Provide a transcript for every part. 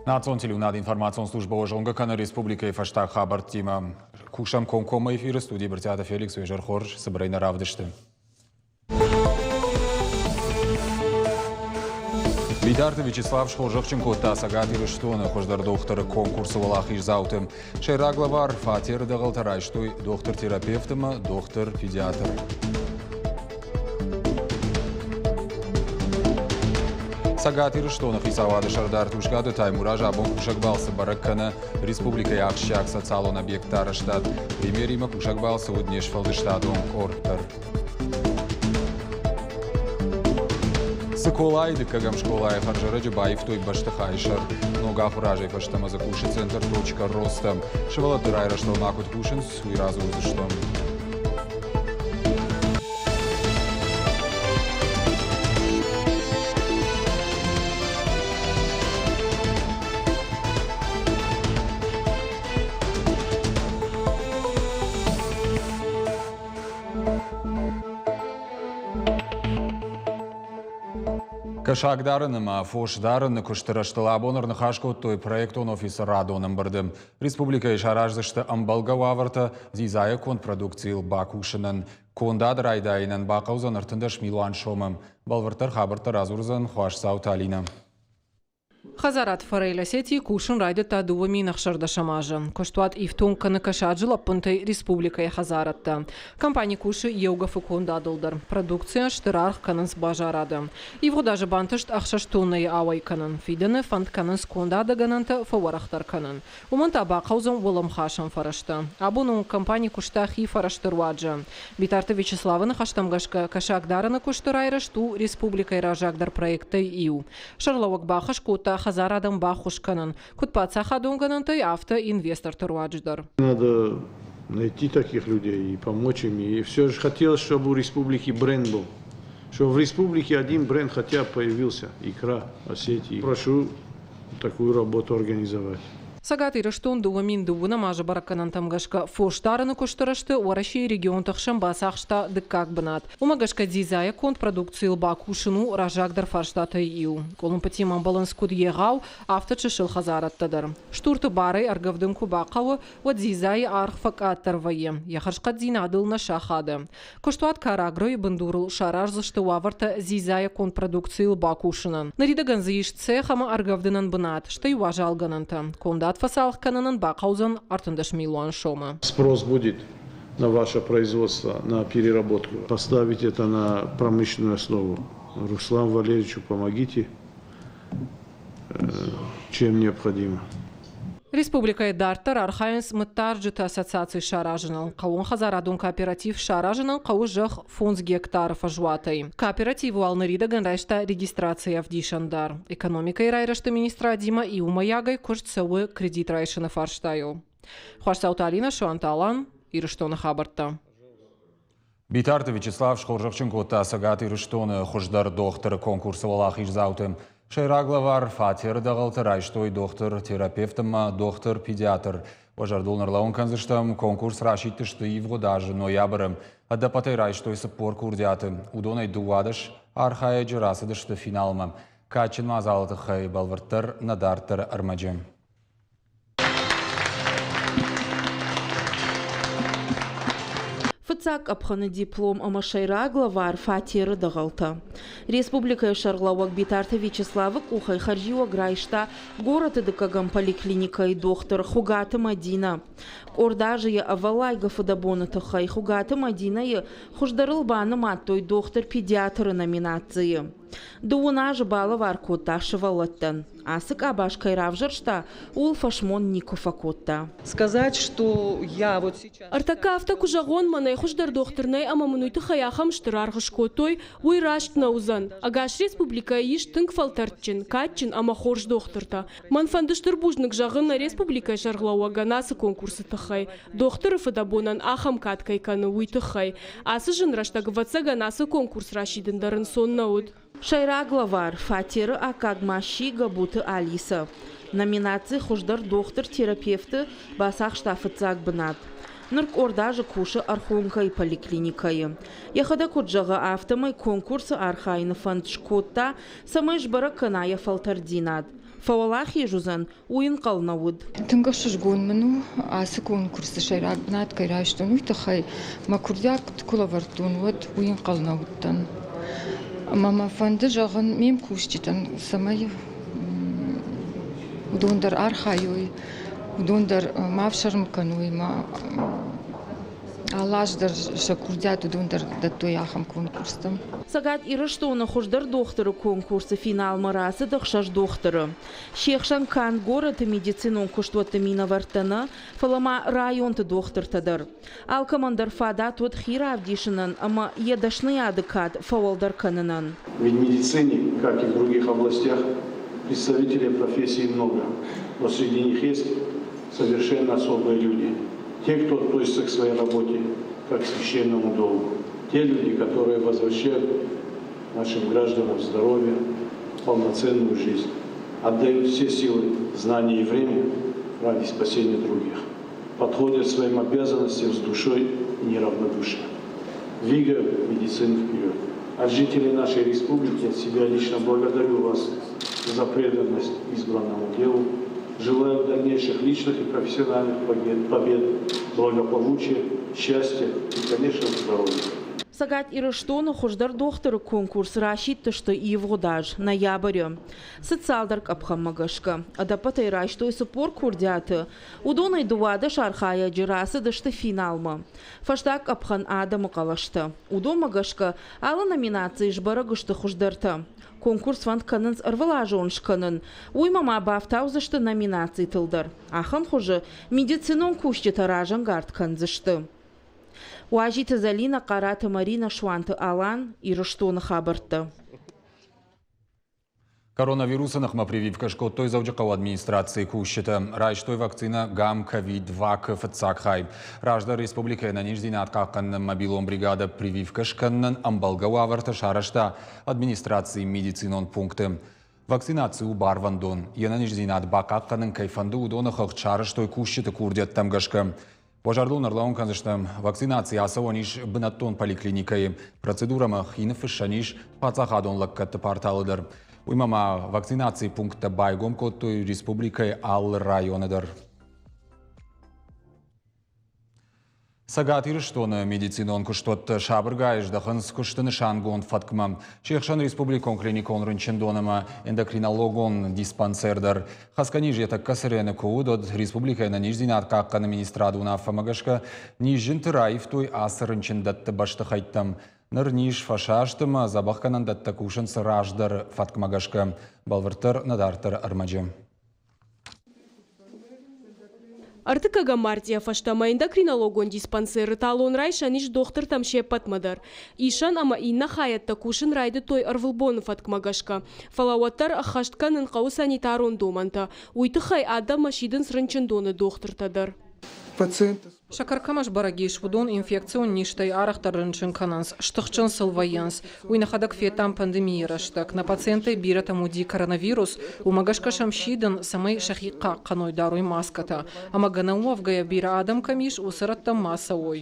Национ телеуынады информацион службӕ уӕ зонгӕ кӕны республикӕйы фӕстаг хабӕрттимӕ. Кусӕм комкоммӕ эфиры студийы Брытъиаты Феликс уе зӕр хорз, цыбырӕй нӕ равдысты. Битарты Вячеслав схорзӕхджын кодта Цӕгат Ирыстоны хуыздӕр дохтыры конкурсы уӕлахиздзауты. Сӕйраг лӕвар фатеры дӕгъӕлтӕ райстой дохтыр-терапевт ӕмӕ дохтыр-педиатр. Цӕгат Ирыстоны хицауады сӕрдар Тускъаты Таймураз абон кусӕг балцы бӕрӕг кӕны республикӕйы ахсджиаг социалон объектты арӕзтад. Премьеримӕ кусӕг балцы уыд не сфӕлдыстадон къорд дӕр. Цыколайы дыккӕгӕм скъолайы хӕрзӕрӕджы баивтой бӕстыхайы сӕр. Ног ахуыр азӕй фӕстӕмӕ дзы кусы центр «Точка роста». Сывӕллӕтты райрӕзтыл ма куыд кусынц, уый радзурдзыстӕм. Кӕсагдарыны ӕмӕ фосдарыны куысты рӕзтыл абон ӕрныхас кодтой проектон офисы радон ӕмбырды. Республикӕйы сараздзысты ӕмбӕлгӕ уавӕртӕ дзидзайӕ конд продукцийыл бакусынӕн. Кондад райдайынӕн бахъӕудзӕн 13 милуан сомы. Бӕлвырддӕр хабӕрттӕ радзурдзӕн Хуасдзауты Алинӕ. Хӕдзарад Форель Осетии кусын райдыдта 2016 азы. Куыстуат ифтонг кӕны кӕсаджы лӕппынтӕй республикӕйы хӕдзарадтӕ. Компани кусы еугӕфы кондадыл дӕр. Продукцийӕн стыр аргъ кӕнынц базарады. Ивгъуыд азы бантыст ӕхсӕз тоннӕйы ауӕй кӕнын. Фидӕны фӕнд кӕнынц кондады гӕнӕнтӕ фӕуӕрӕхдӕр кӕнын. Уымӕн та бахъӕудзӕн уӕлӕмхасӕн фӕрӕзтӕ. Абоны онг компани куыста хи фӕрӕзты руаджы. Битарты Вячеславы ныхӕстӕм гӕсгӕ, кӕсагдарыны куысты райрӕзт у республикӕйы раззагдӕр проекттӕй иу. Сӕргълӕууӕг бахӕс кодта хӕдзарадӕн баххуыс кӕнын, куыд паддзахадон гӕнӕнтӕй, афтӕ инвесторты руаджы дӕр. Надо найти таких людей и помочь им. И все же хотелось, чтобы у республики бренд был. Чтобы в республике один бренд хотя бы появился, икра Осетии. Прошу такую работу организовать. Цӕгат Ирыстон 2009 азы бӕрӕггӕнӕнтӕм гӕсгӕ фосдарыны куысты рӕзты Уӕрӕсейы регионты хсӕн бацахста дыккаг бынат. Уымӕ гӕсгӕ дзидзайӕ конд продукцийыл бакусын у раззагдӕр фарстатӕй иу. Къуылымпытимӕ ӕмбӕлынц куыд егъау, афтӕ чысыл хӕдзарадтӕ дӕр. Стурты барӕй ӕргӕвдын куы бахъӕуы, уӕд дзидзайы аргъ фӕкъаддӕр вӕййы, йӕ хӕрзхъӕддзинадыл нӕ сахады. Куыстуат Карагройы бындурыл сараздзысты уавӕртӕ дзидзайӕ конд продукцийыл бакусынӕн. Ныридӕгӕн дзы ис цех ӕмӕ ӕргӕвдынӕн бынат, стӕй уазалгӕнӕнтӕ. Кондад фӕцалх кӕнынӕн бахъӕудзӕн 13 милуан сомы. Спрос будет на ваше производство, на переработку. Поставить это на промышленную основу. Руслан Валерьевичу помогите, чем необходимо. Республикӕйы дарддӕр архайынц мыддарджыты ассоциаци саразыныл. Хъӕууонхӕдзарадон кооператив саразынӕн хъӕуы зӕхх 5 гектары фӕзуатӕй. Кооператив уал ныридӕгӕн райста регистрацийы ӕвдисӕндар. Экономикӕйы райрӕзты министрадимӕ иумӕйагӕй куыст цӕуы кредит райсыны фарстайыл. Хуасдзауты Алинӕ, Суанты Алан, Ирыстоны хабӕрттӕ. Битарты Вячеслав схорзӕхджын кодта Цӕгат Ирыстоны хуыздӕр дохтыры конкурсы уӕлахиздзауты. Сӕйраг лӕвар фатеры дӕгъӕлтӕ райстой дохтыр-терапевт ӕмӕ дохтыр-педиатр. Уӕ зӕрдыл ныр кӕндзыстӕм, конкурс расидтысты ивгъуыд азы ноябры. Ӕдӕппӕтӕй райстой 40 курдиаты. Уыдонӕй 12 архайӕджы рацыдысты финалмӕ. Кадджын мадзалы тыххӕй бӕлвырддӕр нӕ дарддӕры ӕрмӕджы. Фыццаг къӕпхӕны диплом ӕмӕ сӕйраг лӕвар фатеры дӕгъӕлтӕ. Республикӕйы сӕргълӕууӕг Битарты Вячеславы къухӕй хӕрзиуӕг райста горӕты дыккӕгӕм поликлиникӕйы дохтыр Хуыгаты Мӕдинӕ. Къорд азы йӕ ӕвӕллайгӕ фыдӕбоны тыххӕй Хуыгаты Мӕдинӕйы хуыздӕрыл банымадтой дохтыр-педиатры номинацийы. Дыууын азы балӕвар кодта сывӕллӕттӕн. Ацы къабаз кӕй равзӕрста, ууыл фӕсмон никуы фӕкодта. Сказать, что я вот сейчас... Ӕртӕккӕ афтӕ куы зӕгъон, мӕнӕй хуыздӕр дохтыр нӕй ӕмӕ мын уый тыххӕй ахӕм стыр аргъ скодтой, уый раст нӕ уыдзӕн. Ӕгас республикӕйы ис тынг фӕлтӕрдджын, кадджын ӕмӕ хорз дохтыртӕ. Мӕн фӕнды стыр бузныг зӕгъын нӕ республикӕйы сӕргълӕууӕгӕн ацы конкурсы тыххӕй. Дохтыры фыдӕбонӕн ахӕм кад кӕй кӕны, уый тыххӕй. Ацы зын рӕстӕг, ӕвӕццӕгӕн, ацы конкурс расидын дӕр ӕнцон нӕ уыд. Сӕйраг лӕвар фатеры аккаг ма сси Габуты Алисӕ. Номинаци «Хуыздӕр дохтыр-терапевт-ы» бацахста фыццаг бынат. Ныр къорд азы кусы Ӕрхонкӕйы поликлиникӕйы. Йӕхӕдӕг куыд зӕгъы, афтӕмӕй конкурсы архайыны фӕнд скодта, цӕмӕй сбӕрӕг кӕна йӕ фӕлтӕрддзинад. Фӕуӕлахиз уыдзӕн, уый ӕнхъӕл нӕ уыд. Тынг ӕхсызгон мын у, ацы конкурсы сӕйраг бынат кӕй райстон, уый тыххӕй. Мӕ курдиат куы лӕвӕрдтон, уӕд уый ӕнхъӕл нӕ уыдтӕн. Ӕмӕ мӕ фӕнды зӕгъын ме мкусджытӕн, цӕмӕй уыдон дӕр архайой, уыдон дӕр ма ӕфсӕрм кӕной, ма алы аз дӕр сӕ курдиат уыдон дӕр дӕттой ахӕм конкурстӕм. Цӕгат Ирыстоны хуыздӕр дохтыры конкурсы финалмӕ рацыд ӕхсӕз дохтыры. Се хсӕн канд горӕты медицинон куыстуӕтты минӕвӕрттӕ нӕ, фӕлӕ ма районты дохтыртӕ дӕр. Алкӕмӕн дӕр фадат уыд хи равдисынӕн ӕмӕ йӕ дӕсныйады кад фӕуӕлдӕр кӕнынӕн. Ведь в медицине, как и в других областях, представителей профессии много, но среди них есть совершенно особые люди. Те, кто относится к своей работе как к священному долгу. Те люди, которые возвращают нашим гражданам здоровье, полноценную жизнь, отдают все силы, знания и время ради спасения других, подходят к своим обязанностям с душой и неравнодушием, двигают медицину вперед. От жителей нашей республики, от себя лично благодарю вас за преданность избранному делу. Желаю дальнейших личных и профессиональных побед, благополучия, счастья и, конечно, здоровья. Цӕгат Ирыстоны хуыздӕр дохтыры конкурс расидтысты ивгъуыд аз, ноябры. Цыд цалдӕр къӕпхӕнмӕ гӕсгӕ. Ӕдӕппӕтӕй райстой 40 курдиаты. Уыдонӕй 12 архайӕджы рацыдысты финалмӕ. Фӕстаг къӕпхӕн адӕмы хъӕлӕстӕ. Уыдонмӕ гӕсгӕ алы номинацийы сбӕрӕг сты хуыздӕртӕ. Конкурс фӕнд кӕнынц ӕрвылазон скӕнын. Уыимӕ ма бафтаудзысты номинацитыл дӕр. Ахӕм хуызы медицинон кусджытӕ разӕнгард кӕндзысты. Уазиты Зӕлинӕ, Хъараты Маринӕ, Суанты Алан, Ирыстоны хабӕрттӕ. Коронавирусы ныхмӕ прививкӕ скодтой Дзӕуджыхъӕуы администрацийы кусджытӕ. Райстой вакцинӕ Гам-ковид-Вак-ы фыццаг хай. Раздӕр республикӕйы ӕнӕниздзинад хъахъхъӕныны мобилон бригадӕ прививкӕ скӕнынӕн ӕмбӕлгӕ уавӕртӕ сарӕзта администрацийы медицинон пункты. Вакцинаци у барвӕндон. Йе нӕниздзинад бахъахъхъӕнын кӕй фӕнды, уыдоны хыгъд сарӕзтой кусджыты курдиӕттӕм гӕсгӕ. Уӕ зӕрдыл ӕрлӕууын кӕндзыстӕм, вакцинаци ацӕуӕн ис бынӕттон поликлиникӕйы. Процедурӕмӕ хи ныффыссӕн ис паддзахадон лӕггӕдты порталы дӕр. Уыимӕ ма вакцинацийы пункттӕ байгом кодтой республикӕйы алы районы дӕр. Цӕгат Ирыстоны медицинон куыстуӕттӕ сабыргай здӕхынц куысты нысангонд фӕткмӕ. Се хсӕн республикон клиникон рынчындон ӕмӕ эндокринологон диспансер дӕр. Хӕцгӕ низ йӕ тӕккӕ цырены куы уыд, уӕд республикӕйы ӕнӕниздзинад хъахъхъӕны министрады уынаффӕмӕ гӕсгӕ низджынты раивтой ацы рынчындӕтты бӕстыхӕйттӕм. Ныр низ фӕсаст ӕмӕ дзӕбӕхгӕнӕндӕттӕ кусынц раздӕры фӕткмӕ гӕсгӕ. Бӕлвырддӕр нӕ дарддӕры ӕрмӕджы. Ӕртыккӕгӕм мартъийӕ фӕстӕмӕ эндокринологон диспансеры талон райсӕн ис дохтыртӕм се ппӕтмӕ дӕр. Исӕн ӕмӕ иннӕ хайӕдтӕ кусын райдыдтой ӕрвылбоны фӕткмӕ гӕсгӕ. Фӕлӕ уӕддӕр ӕххӕст кӕнын хъӕуы санитарон домӕнтӕ. Уый тыххӕй адӕммӕ сидынц рынчындоны дохтыртӕ дӕр. Пациенты Сӕкӕр кӕмӕ сбӕрӕг ис, уыдон инфекцион низтӕй арӕхдӕр рынчын кӕнынц, стыхджын сыл вӕййынц. Уый нӕхӕдӕг федтам пандемийы рӕстӕг. Нӕ пациенттӕй бирӕтӕм уыди коронавирус, уымӕ гӕсгӕ сӕм сидын, цӕмӕй сӕхи хъахъхъӕной, дарой маскӕтӕ. Ӕмӕ гӕнӕн уӕвгӕйӕ бирӕ адӕм кӕм ис, уыцы рӕттӕм ма цӕуой.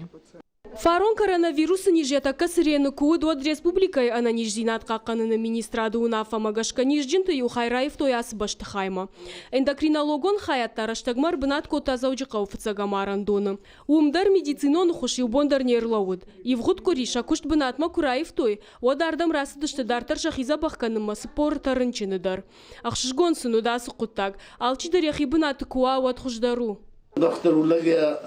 Фарон коронавирусы низ йӕ тӕккӕ цырены куы уыд, уӕд республикӕйы ӕнӕниздзинад хъахъхъӕныны министрады уынаффӕмӕ гӕсгӕ низджынты иу хай раивтой ацы бӕстыхаймӕ. Эндокринологон хайад та рӕстӕгмӕ ӕрбынат кодта Дзӕуджыхъӕуы фыццӕгӕм арӕндоны. Уым дӕр медицинон ӕххуыс иу бон дӕр не рлӕууыд. Ивгъуыд къуыри сӕ куыст бынатмӕ куы раивтой, уӕд ардӕм рацыдысты дарддӕр сӕхи дзӕбӕх кӕнынмӕ 43 рынчыны дӕр. Ӕхсызгон сын уыд ацы хъуыддаг. Алчидӕр йӕхи бынаты куы уа, уӕд хуыздӕр у. Дохтыр у лӕг йӕ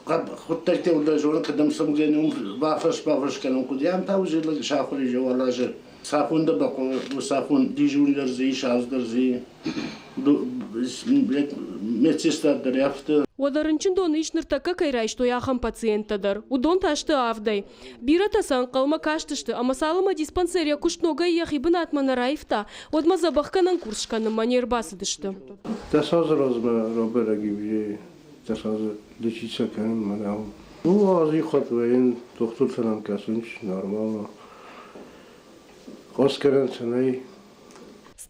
хъуыддӕгтӕ уыдӕ зоны, кӕдӕм цӕугӕ уым бафӕрс-бафӕрс кӕнын хъуыди. Ам та уыдзӕн лӕг сахуыр ис, уӕлазы. Сафон дӕр бахъуы, сафон дежурный дӕр дзы ис, аз дӕр дзы и. Медсестра дӕр афтӕ. Уӕдӕ рынчындоны ис ныртӕккӕ кӕй райстой, ахӕм пациенттӕ дӕр. Уыдон та сты авдӕй. Бирӕтӕ сӕ ӕнхъӕлмӕ кастысты ӕмӕ цалынмӕ диспансер йӕ куыст ногӕй йӕхи бынатмӕ нӕ раивта, уӕдмӕ дзӕбӕхгӕнӕн курс скӕнынмӕ не рбацыдысты. 10 азы размӕ рабӕрӕг и 10 азы лечиться кӕнын мӕнӕу. Ну, ази хатт вӕййын, дохтыртӕн кӕсынц нормально. Хос кӕнӕн цӕмӕй.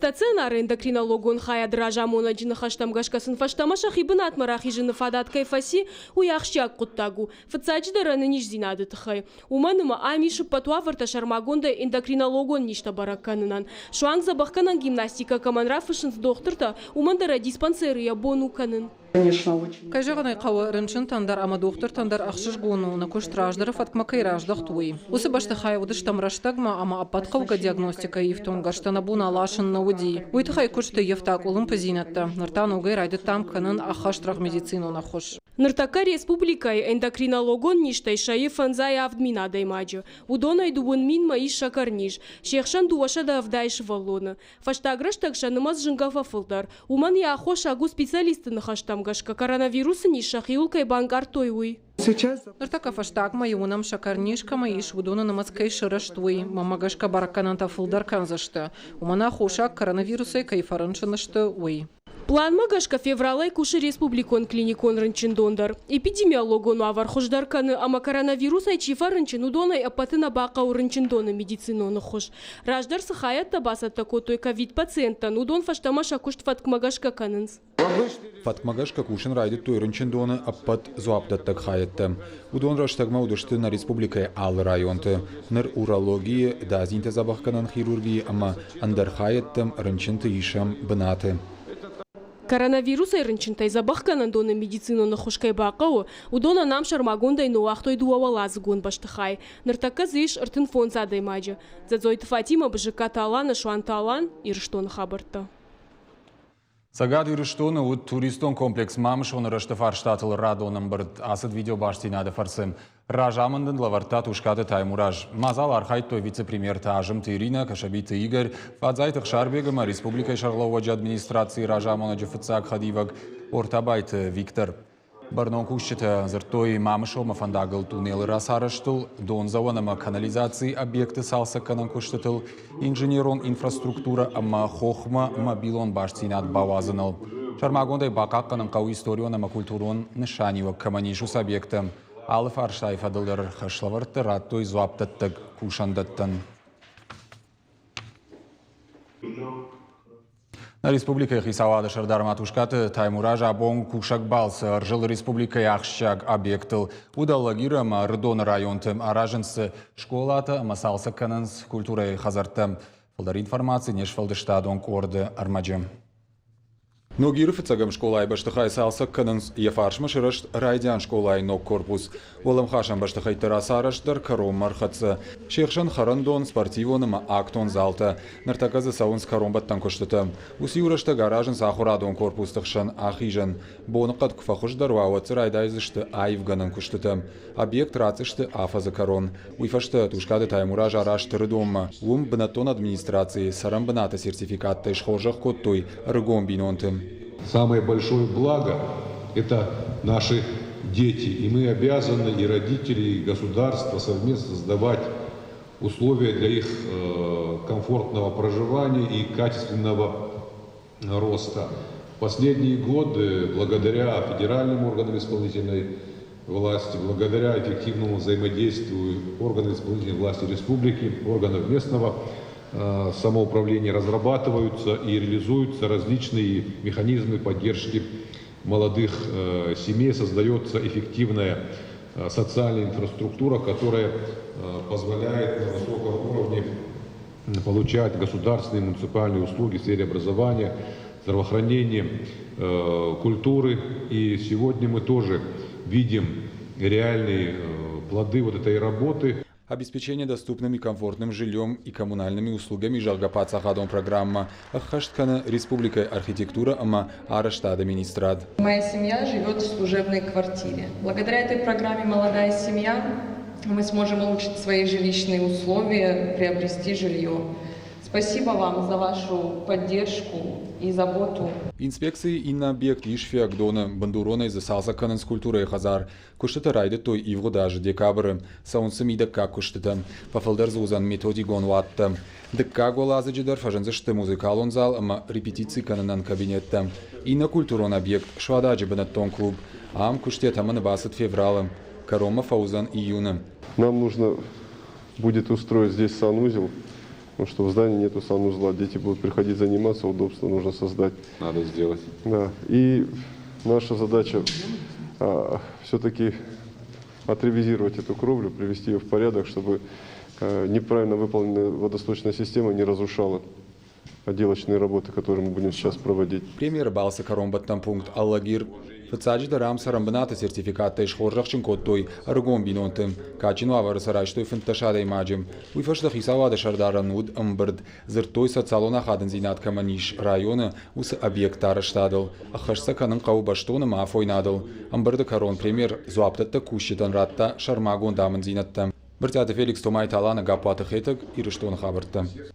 Стационары эндокринологон хайады разамонӕджы ныхӕстӕм гӕсгӕ сын фӕстӕмӕ сӕхи бынатмӕ рахизыны фадат кӕй фӕци, уый ахсджиаг хъуыддаг у, фыццаджыдӕр ӕнӕниздзинады тыххӕй. Уымӕн ӕмӕ ам ис ӕппӕт уавӕртӕ сӕрмагондӕй эндокринологон низтӕ бӕрӕг кӕнынӕн. Суанг дзӕбӕхгӕнӕн гимнастикӕ кӕмӕн рафыссынц дохтыртӕ, уымӕн дӕр диспансеры йӕ бон у кӕнын. Кӕй зӕгъын ӕй хъӕуы, рынчынтӕн дӕр ӕмӕ дохтыртӕн дӕр ӕхсызгон у, нӕ куыст раздӕры фӕткмӕ кӕй раздӕхт, уый. Уыцы бӕстыхайы уыдыстӕм рӕстӕгмӕ ӕмӕ ӕппӕт хъӕугӕ диагностикӕйы ифтонггӕрзтӕ нӕ бон аласын нӕ уыди. Уый тыххӕй куысты ивта къуылымпыдзинӕдтӕ. Ныр та ногӕй райдыдтам кӕнын ӕххӕстрӕгъ медицинон ӕххуыс. Ныртӕккӕ республикӕйы эндокринологон низтӕй сӕйы 57 000 адӕймаджы. Уыдонӕй 2 000-мӕ ис сӕкӕрниз, се хсӕн 270 сывӕллоны. Фӕстаг рӕстӕг сӕ нымӕц зынгӕ фӕфылдӕр. Уымӕн йӕ аххосаг у специалистты ныхӕстӕм гӕсгӕ коронавирусы низ сӕхиуыл кӕй банкъардтой, уый. Ныртӕккӕ фӕстагмӕ уынӕм, сӕкӕрниз кӕмӕ ис, уыдоны нымӕц кӕй сырӕзт, уый. Мӕнмӕ гӕсгӕ бӕрӕггӕнӕнтӕ фылдӕр кӕндзысты. Уымӕн аххосаг коронавирусӕй кӕй фӕрынчын сты, уый. Планмӕ гӕсгӕ февралӕй кусы республикон клиникон рынчындон дӕр. Эпидемиологон уавӕр хуыздӕр кӕны ӕмӕ коронавирусӕй чи фӕрынчын, уыдонӕй ӕппӕты нӕ бахъӕуы рынчындоны медицинон ӕххуыс. Раздӕр цы хайӕдтӕ бацӕттӕ кодтой ковид-пациенттӕн, уыдон фӕстӕмӕ сӕ куыст фӕткмӕ гӕсгӕ кӕнынц. Фӕткмӕ гӕсгӕ кусын райдыдтой рынчындоны ӕппӕт дзуапдӕттӕг хайӕдтӕ. Уыдон рӕстӕгмӕ уыдысты нӕ республикӕйы алы районты. Ныр урологийы, дадзинтӕ дзӕбӕхгӕнӕн хирургийы ӕмӕ ӕндӕр хайӕдтӕм рынчынты исӕм бынаты. Коронавирусӕй рынчынтӕй дзӕбӕхгӕнӕндоны медицинон ӕххуыс кӕй бахъӕуы, уыдонӕн ам сӕрмагондӕй ныууагътой дыууӕуӕладзыгон бӕстыхай. Ныртӕккӕ дзы ис 35 адӕймаджы. Дзӕдзойты Фатимӕ, Бызыккаты Алана, Суанты Алан, Ирыстоны хабӕрттӕ. Цӕгат Ирыстоны уыд туристон комплекс Мамысоны рӕзты фарстатыл радон ӕмбырд. Ацыд видеобастдзинады фӕрцы. Разамынд ын лӕвӕрдта Тускъаты Таймураз. Мадзал архайдтой вице-премьертӕ Азымты Иринӕ, Кӕсӕбиты Игорь, Фадзайты Ӕхсарбег ӕмӕ республикӕйы сӕргълӕууӕджы администрацийы разамонӕджы фыццаг хӕдивӕг Ортабайты Виктор. Бӕрнон кусджытӕ дзырдтой Мамысонмӕ фӕндагыл туннелы рацарӕзтыл, дондзӕуӕн ӕмӕ канализацийы объекты цалцӕггӕнӕн куыстытыл, инженерон инфраструктурӕ ӕмӕ хохмӕ мобилон бастдзинад бауадзыныл. Сӕрмагондӕй бахъахъхъӕнын хъӕуы историон ӕмӕ культурон нысаниуӕг кӕмӕн ис, уыцы объекттӕ. Алы фарстайы фӕдыл дӕр хӕслӕвӕрдтӕ радтой дзуапдӕттӕг кусӕндӕттӕн. Нӕ республикӕйы хицауады сӕрдар Матускаты Таймураз абон кусӕг балцы ӕрзылд республикӕйы ахсджиаг объектыл. Уыд Алагиры ӕмӕ Ӕрыдоны районты. Аразынц дзы скъолатӕ ӕмӕ цалцӕг кӕнынц культурӕйы хӕдзӕрттӕ. Фылдӕр информаци не сфӕлдыстадон къорды ӕрмӕджы. Ногиры фыццӕгӕм скъолайы бӕстыхай цалцӕг кӕнынц, йӕ фарсмӕ сырӕзт райдиан скъолайы ног корпус. Уӕлӕмхасӕн бӕстыхӕйтты рацарӕзт дӕр кӕронмӕ ӕрхӕццӕ. Се хсӕн хӕрӕндон, спортивон ӕмӕ актон залтӕ. Ныртӕккӕ дзы цӕуынц кӕронбӕттӕн куыстытӕ. Уыцы-иу рӕстӕг аразынц ахуырадон корпусты хсӕн ахизӕн. Боныхъӕд куы фӕхуыздӕр уа, уӕд дзы райдайдзысты аивгӕнӕн куыстытӕ. Объект ратдзысты афӕдзы кӕрон. Уый фӕстӕ Тускъаты Таймураз араст Ӕрыдонмӕ. Уым бынӕттон администрацийы цӕрӕн бынаты сертификаттӕй схорзӕх кодтой ӕрыгон бинонты. Самое большое благо – это наши дети. И мы обязаны, и родители, и государство совместно создавать условия для их комфортного проживания и качественного роста. Последние годы, благодаря федеральным органам исполнительной власти, благодаря эффективному взаимодействию органов исполнительной власти республики, органов местного самоуправления разрабатываются и реализуются различные механизмы поддержки молодых семей, создается эффективная социальная инфраструктура, которая позволяет на высоком уровне получать государственные муниципальные услуги в сфере образования, здравоохранения, культуры. И сегодня мы тоже видим реальные плоды вот этой работы. Обеспечение доступным и комфортным жильем и коммунальными услугами зӕгъгӕ паддзахадон программӕ ӕххӕст кӕны республикӕйы архитектурӕ ӕмӕ арӕзтады министрад. Моя семья живет в служебной квартире. Благодаря этой программе «Молодая семья» мы сможем улучшить свои жилищные условия, приобрести жилье. Спасибо вам за вашу поддержку и заботу. Инспекцийы иннӕ объект ис Фиагдоны. Бындуронӕй дзы цалцӕг кӕнынц культурӕйы хӕдзар. Куыстытӕ райдыдтой ивгъуыд азы декабры. Цӕуынц цы мидӕггаг куыстытӕ. Фӕфылдӕр дзы уыдзӕн методикон уаттӕ. Дыккаг уӕладзыджы дӕр фӕзындзысты музыкалон зал ӕмӕ репетици кӕнынӕн кабинеттӕ. Иннӕ культурон объект – Суададжы бынӕттон клуб. Ам куыст йӕ тӕмӕны бацыд февралы. Кӕронмӕ фӕуыдзӕн июны. Нам нужно будет устроить здесь санузел. Потому что в здании нету санузла, дети будут приходить заниматься, удобство нужно создать. Надо сделать. Да. И наша задача все-таки отревизировать эту кровлю, привести ее в порядок, чтобы неправильно выполненная водосточная система не разрушала отделочные работы, которые мы будем сейчас проводить. Премьеры балцы кӕронбӕттӕн пункт Алагир. Фыццаджыдӕр ам цӕрӕнбынаты сертификаттӕй схорзӕхджын кодтой ӕрыгон бинонты. Кадджын уавӕры сӕ райстой 15 адӕймаджы. Уый фӕстӕ хицауады сӕрдарӕн уыд ӕмбырд. Дзырдтой, социалон ахадындзинад кӕмӕн ис районы, уыцы объектты арӕзтадыл. Ӕххӕст сӕ кӕнын хъӕуы бӕстон ӕмӕ афойнадыл. Ӕмбырды кӕрон премьер дзуапдӕттӕг кусджытӕн радта сӕрмагонд амынддзинӕдтӕ. Брытъиаты Феликс, Томайты Алана, Гаппуаты Хетӕг, Ирыстоны хабӕрттӕ.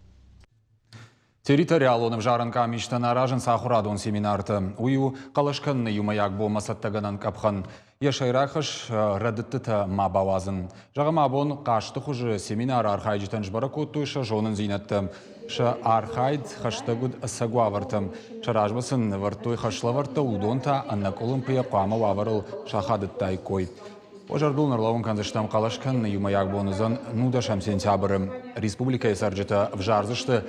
Территориалон ӕвзарӕн къамистӕн аразынц ахуырадон семинартӕ. Уый у хъӕлӕс кӕныны иумӕйаг бонмӕ цӕттӕгӕнӕн къӕпхӕн. Йӕ сӕйраг хӕс рӕдыдтытӕ ма бауадзын. Зӕгъӕм, абон хъазты хуызы семинары архайджытӕн сбӕрӕг кодтой сӕ зонындзинӕдтӕ. Сӕ архайд хӕстӕг уыд ӕцӕг уавӕртӕм. Сӕ размӕ сын нывӕрдтой хӕслӕвӕрдтӕ, уыдон та ӕнӕкъуылымпыйӕ хъуамӕ уавӕрыл сахадыдтаиккой. Уӕ зӕрдыл нӕрлӕууын кӕндзыстӕм хъӕлӕс кӕныны иумӕйаг бон уыдзӕн 19 сентябры. Республикӕйы цӕрджытӕ ӕвзардзысты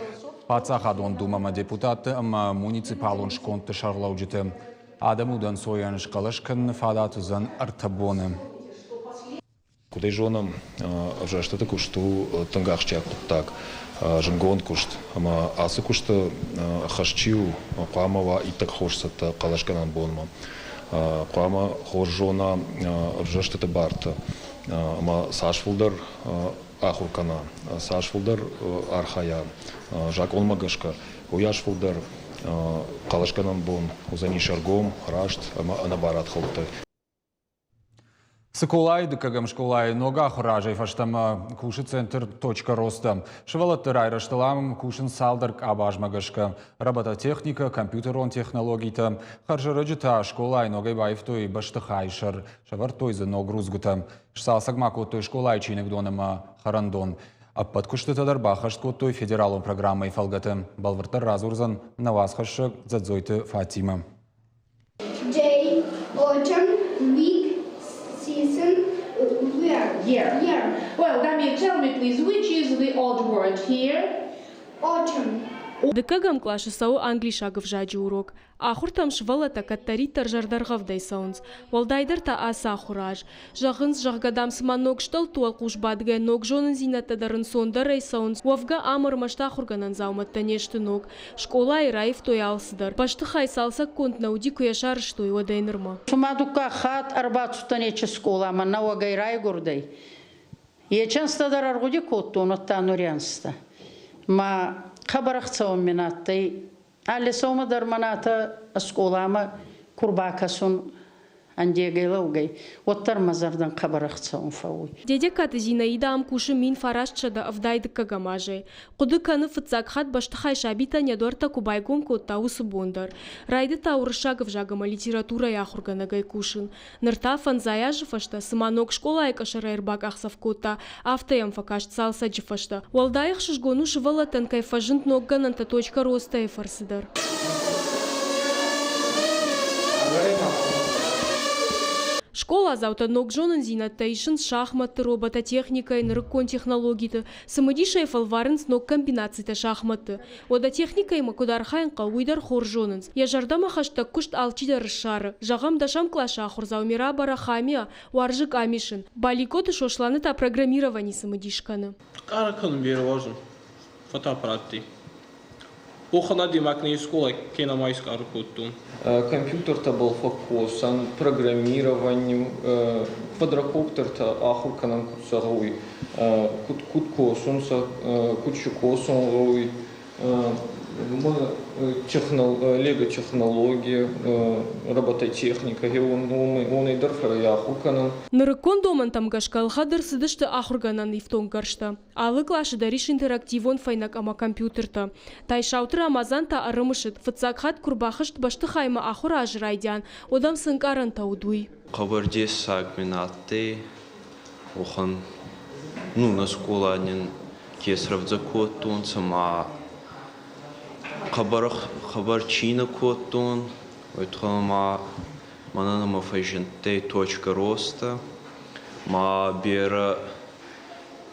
Паддзахадон Думӕмӕ депутатты ӕмӕ муниципалон скондты сӕргълӕуджыты. Адӕм удӕнцойӕн схъӕлӕс кӕныны фадат уыдзӕн ӕртӕ боны. Куыд ӕй зонӕм, ӕвзӕрстыты куыст у тынг ахсджиаг хъуыддаг, зынгонд куыст. Ӕмӕ ацы куысты хӕс чи у, хъуамӕ уа иттӕг хорз цӕттӕ хъӕлӕсгӕнӕн бонмӕ. Хъуамӕ хорз зона ӕвзӕрстыты бартӕ ӕмӕ цас фылдӕр ахуыр кӕна, цас фылдӕр архайа закъонмӕ гӕсгӕ, уыйас фылдӕр хъӕлӕсгӕнӕн бон уыдзӕнис ӕргом, раст ӕмӕ ӕнӕбарадхӕлдтӕй. Цыколайы дыккӕгӕм скъолайы ног ахуыры азӕй фӕстӕмӕ кусы центр «Точка роста». Сывӕллӕтты райрӕзтыл ам кусынц цалдӕр къабазмӕ гӕсгӕ. Робототехникӕ, компьютерон технологитӕ. Хӕрзӕрӕджы та скъолайы ногӕй баивтой бӕстыхайы сӕр, сӕвӕрдтой дзы ног рудзгуытӕ. Сцалцӕг ма кодтой скъолайы чиныгдон ӕмӕ хӕрӕндон. Ӕппӕт куыстытӕ дӕр баххӕст кодтой федералон программӕйы фӕлгӕты. Бӕлвырддӕр радзурдзӕн нӕ уацхӕссӕг Дзӕдзойты Фатимӕ. Day, autumn, week, season, year. Year. Year. Well, Damir, tell me please, which is the odd word here? Autumn. Дыккӕгӕм къласы цӕуы англисаг ӕвзаджы урок. Ахуыртӕм сывӕллӕттӕ кӕддӕриддӕр зӕрдӕргъӕвдӕй цӕуынц, уӕлдайдӕр та ацы ахуыры аз. Зӕгъынц, зӕгъгӕ, дам, цыма ног стъӕлтты уӕлхъус бадгӕ ног зонындзинӕдтӕ дӕр ӕнцондӕрӕй цӕуынц, уӕвгӕ ам ӕрмӕст ахуыргӕнӕн дзаумӕттӕ не сты ног. Скъолайы раивтой алцыдӕр. Бӕстыхай цалцӕггонд нӕ уыди, куы йӕ сарӕзтой, уӕдӕй нырмӕ. Цума дуккаг хатт ӕрбацудтӕн ечи скъоламӕ нӕуӕгӕй райгурдӕй. Ечӕнстӕ дӕр ӕргъуди кодтон, уӕдта нуриӕнстӕ. Ма хъӕбӕр ӕхцӕуӕн мин адтӕй. Алли сӕумӕ дӕр мӕн атӕ скъоламӕ ку рбакӕсун ӕндегӕй лӕугӕй, уӕддӕр мӕ зӕрдӕн хъӕбӕр ӕхцӕуӕн фӕууй. Дедегкаты Зинаидӕ ам кусы 1985 азӕй. Хъуыды кӕны, фыццаг хатт бӕстыхай сабитӕн йӕ дуӕрттӕ куы байгом кодта, уыцы бон дӕр. Райдыдта уырыссаг ӕвзаг ӕмӕ литературӕйы ахуыргӕнӕгӕй кусын. Ныр та фӕндзай азы фӕстӕ, цыма ног скъолайы къӕсӕрӕй ӕрбакъахдзӕф кодта, афтӕ йӕм фӕкаст цалцӕджы фӕстӕ. Уӕлдай ӕхсызгон у сывӕллӕттӕн кӕй фӕзынд ног гӕнӕнтӕ Точка роста-йы фӕрцы дӕр. Скъоладзаутӕ ног зонындзинӕдтӕ исынц шахмӕтты, робототехникӕйы, нырыккон технологиты, цымыдисӕй фӕлварынц ног комбинацитӕ шахмӕтты. Уӕдӕ техникӕимӕ куыд архайын хъӕуы, уый дӕр хорз зонынц. Йӕ зӕрдӕмӕ хӕстӕг куыст алчидӕр ссары. Зӕгъӕм, дӕсӕм къласы ахуырдзау Мира Барахамиа уарзы къамисын. Баликъоты Сосланы та программировани цымыдис кӕны. Къара кӕнун берӕ уарзун фотоаппаратти. Уӕхӕн адӕймаг не скъолай кенӕ ма искъару кодтон. Компьютертӕбӕл фӕккосӕн, программировани, квадрокоптертӕ ахур кӕнӕн куд сӕ гъӕуй, куд косунцӕ, куд си косун гъӕуй, лего-технология, робототехника, уонӕй дӕр фӕййахур кӕнӕн. Нырыккон домӕнтӕм гӕсгӕ ӕлхӕд ӕрцыдысты ахуыргӕнӕн ифтонггӕрзтӕ. Алы къласы дӕр ис интерактивон фӕйнӕг ӕмӕ компьютертӕ. Тайсауты Рамазан та ӕрымысыд, фыццаг хатт куы рбахызт бӕстыхаймӕ ахуыры азы райдиан, уӕд ӕм цы ӕнкъарӕнтӕ уыд, уый. Хъӕбӕр дессаг мин адтӕй, уӕхӕн, ну, нӕ скъола нин ке срӕвдзӕ кодтонцӕ ма хъӕбӕр, хъӕбӕр цийнӕ кодтон, уой туххӕн ма мӕнӕн ӕма фӕззиндтӕй точка роста ма берӕ.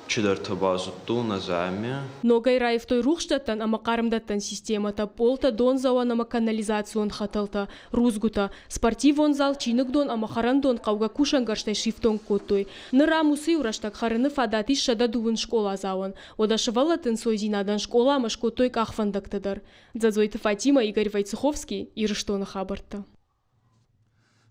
Чидӕртӕ базудтон ӕз ами. Ногӕй раивтой рухсдӕттӕн ӕмӕ хъармдӕттӕн системӕтӕ, пъолтӕ, дондзӕуӕн ӕмӕ канализацион хӕтӕлтӕ, рудзгуытӕ, спортивон зал, чиныгдон ӕмӕ хӕрӕндон хъӕугӕ кусӕнгӕрзтӕй сифтонг кодтой. Ныр ам уыцы-иу рӕстӕг хӕрыны фадат ис 120 скъоладзауӕн. Уӕдӕ сывӕллӕтты ӕнцойдзинадӕн скъоламӕ скодтой къахвӕндӕгтӕ дӕр. Дзӕдзойты Фатимӕ, Игорь Войцеховский, Ирыстоны хабӕрттӕ.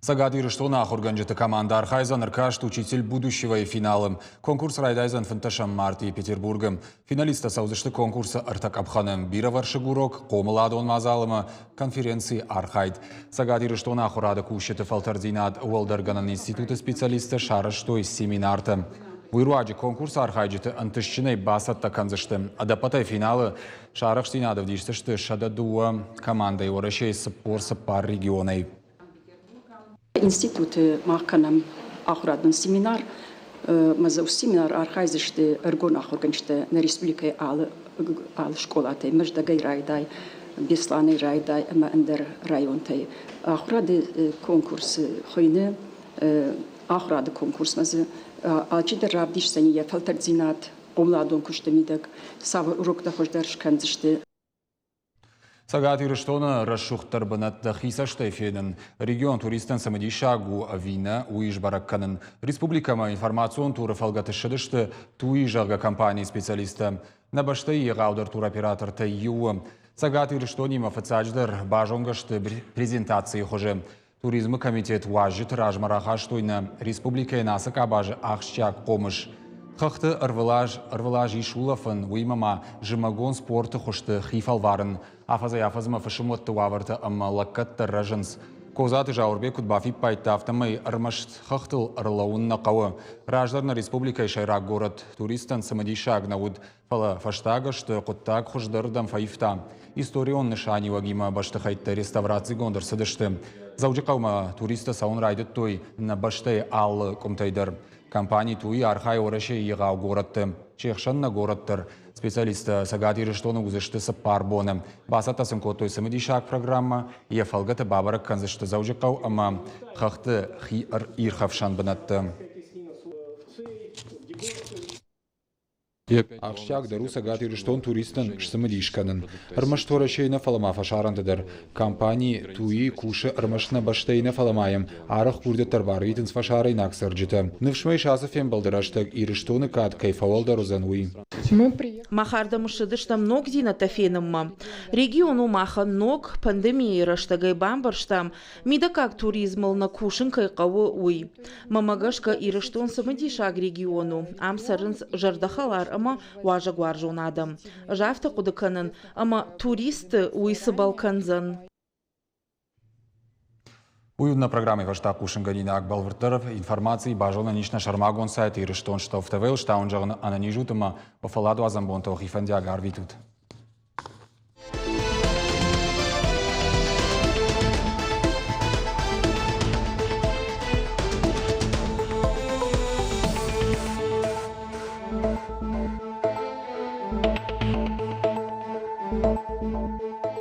Цӕгат Ирыстоны ахуыргӕнджыты командӕ архайдзӕн ӕркаст «Учитель будущего»-йы финалы. Конкурс райдайдзӕн 15 мартъи Петербургы. Финалисттӕ цӕудзысты конкурсы ӕртӕ къӕпхӕны: бирӕвӕрсыг урок, хъомыладон мадзал ӕмӕ конференцийы архайд. Цӕгат Ирыстоны ахуырады кусджыты фӕлтӕрдзинад уӕлдӕргӕнӕн институты специалисттӕ сарӕзтой семинартӕ. Уый руаджы конкурсы архайджыты ӕнтыстджынӕй бацӕттӕ кӕндзысты. Ӕдӕппӕтӕй финалы Сӕ арӕхстдзинад ӕвдисдзысты 102 командӕйы Уӕрӕсейы 44 регионӕй. Институты мах кӕнӕм ахуырадон семинар. Мӕ семинар архайдзысты ӕрыгон ахуыргӕнджытӕ нӕ республикӕйы алы алы скъолатӕй, Мӕздӕгӕй райдай, Беслӕнӕй райдай ӕмӕ ӕндӕр районтӕй. Ахуырады конкурс хуыйны ахуырады конкурсмӕ дзы алчидӕр равдисдзӕни йӕ фӕлтӕрддзинад хъомыладон куысты мидӕг цавӕр уроктӕ хуыздӕр скӕндзысты. Цӕгат Ирыстоны рӕсугъддӕр бынӕттӕ хи цӕстӕй фенын, регион туристтӕн цымыдисаг у ӕви нӕ, уый сбӕрӕг кӕнын. Республикӕмӕ информацион туры фӕлгӕты ссыдысты ТУИ, зӕгъгӕ, компанийы специалисттӕ. Нӕ бӕстӕйы егъаудӕр туроператортӕй иу у. Цӕгат Ирыстонимӕ фыццаджыдӕр базонгӕ сты презентацийы хуызы. Туризмы комитет уазджыты размӕ рахастой нӕ республикӕйӕн ацы къабазы ахсджиаг хъомыс. Хӕхты ӕрвылаз ӕрвылаз ис улӕфын, уыимӕ ма зымӕгон спорты хуызты хи фӕлварын. Афӕдзӕй-афӕдзмӕ фысымуӕтты уавӕртӕ ӕмӕ лӕггӕдтӕ рӕзынц. Козаты Зауырбег куыд бафиппайдта, афтӕмӕй ӕрмӕст хӕхтыл ӕрлӕууын нӕ хъӕуы. Раздӕр нӕ республикӕйы сӕйраг горӕт туристтӕн цымыдисаг нӕ уыд, фӕлӕ фӕстаг ӕзты хъуыддаг хуыздӕрырдӕм фӕивта. Историон нысаниуӕгимӕ бӕстыхӕйттӕ реставрацигонд ӕрцыдысты. Дзӕуджыхъӕумӕ туристтӕ цӕуын райдыдтой нӕ бӕстӕйы алы къуымтӕй дӕр. Компани ТУИ архайы Уӕрӕсейы егъау горӕтты, се хсӕн нӕ горӕт дӕр. Специалисттӕ Цӕгат Ирыстоны уыдзысты цыппар боны. Бацӕттӕ сын кодтой цымыдисаг программӕ, йӕ фӕлгӕты бабӕрӕг кӕндзысты Дзӕуджыхъӕу ӕмӕ хӕхты хи ирхӕфсӕн бынӕтты. Ахсджиагдӕр у Цӕгат Ирыстон туристтӕн сцымыдис кӕнын. Ӕрмӕст Уӕрӕсейы нӕ, фӕлӕ ма фӕсарӕнты дӕр. Компани ТУИ кусы ӕрмӕст нӕ бӕстӕйы нӕ, фӕлӕ ма йӕм арӕх курдиӕттӕ ӕрбарвитынц фӕсарӕйнаг цӕрджытӕ. Ныфс мӕ ис, ацы фембӕлды рӕстӕг Ирыстоны кад кӕй фӕуӕлдӕр уыдзӕн, уый. Мах ардӕм ссыдыстӕм ногдзинӕдтӕ фенынмӕ. Регион у махӕн ног, пандемийӕйы рӕстӕгӕй бамбӕрстам, мидӕггаг туризмыл нӕ кусын кӕй хъӕуы, уый. Мӕнмӕ гӕсгӕ, Ирыстон цымыдисаг регион у, ам цӕрынц зӕрдӕхӕлар ӕмӕ уазӕгуарзон адӕм. Ӕз афтӕ хъуыды кӕнын, ӕмӕ туристты уый цыбӕл кӕндзӕн. Уый у нӕ программӕйы фӕстӕ хъусынгӕнинаг. Бӕлвырддӕр информаци базонӕн ис нӕ сӕрмагонд сайты Ирыстон Штоф ТВ-ыл. Стауын зӕгъын ӕнӕниз ут ӕмӕ уӕ фӕлладуадзӕн бонтӕ уӕхи фӕндиаг арвитут.